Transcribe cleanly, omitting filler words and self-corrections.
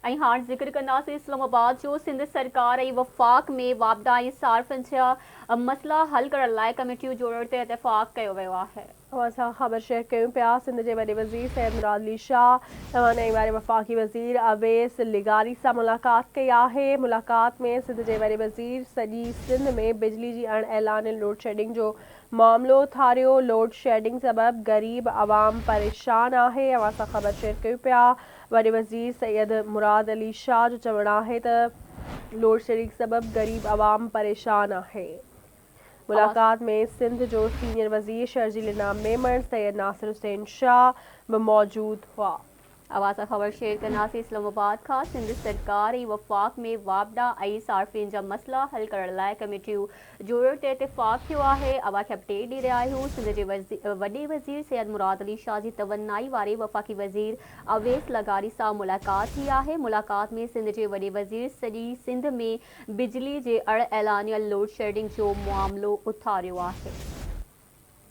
۽ هاڻ ذڪر ڪنداسين اسلام آباد جو سنڌ سرڪار ۽ وفاق ۾ واپڊا ۽ صارفين جا مسئلا حل ڪرڻ لاء ڪميٽيون جوڙڻ تي اتفاق ڪيو ويو آهي. اوهان سان خبر شيئر ڪيون پيا سنڌ جي وڏي وزير سيد مراد علي شاهه توانائي واري وفاقي وزير اويس لغاري سان ملاقات ڪئي آهي ملاقات ۾ سنڌ جي وڏي وزير سڄي سنڌ ۾ بجلي جي اڻ اعلانيل لوڊشيڊنگ جو معاملو اٿاريو لوڊشيڊنگ سبب غريب عوام پريشان آهي اوهان سان خبر شيئر ڪيون پيا وڏي وزير سيد مراد علي شاهه جو چوڻ آهي ته لوڊشيڊنگ سبب غريب عوام پريشان آهي. ملاقات ۾ سنڌ جو سينيئر وزير شرجيل انعام ميمڻ، سيد ناصر حسين شاهه به موجود هئا. اوهان سان خبر شيئر ڪنداسين اسلام آباد کان سنڌ سرڪار ۽ وفاق ۾ واپڊا ۽ صارفين جا مسئلا حل ڪرڻ لاء ڪميٽيون جوڙڻ تي اتفاق ٿيو آهي، اوهان کي اپڊيٽ ڏئي رهيا آهيون، سنڌ جي وڏي وزير سيد مراد علي شاهه جي توانائي واري وفاقي وزير اويس لغاري سان ملاقات ٿي آهي، ملاقات ۾ سنڌ جي وڏي وزير سڄي سنڌ ۾ بجلي جي اڻ اعلانيل لوڊشيڊنگ جو معاملو اٿاريو آهي.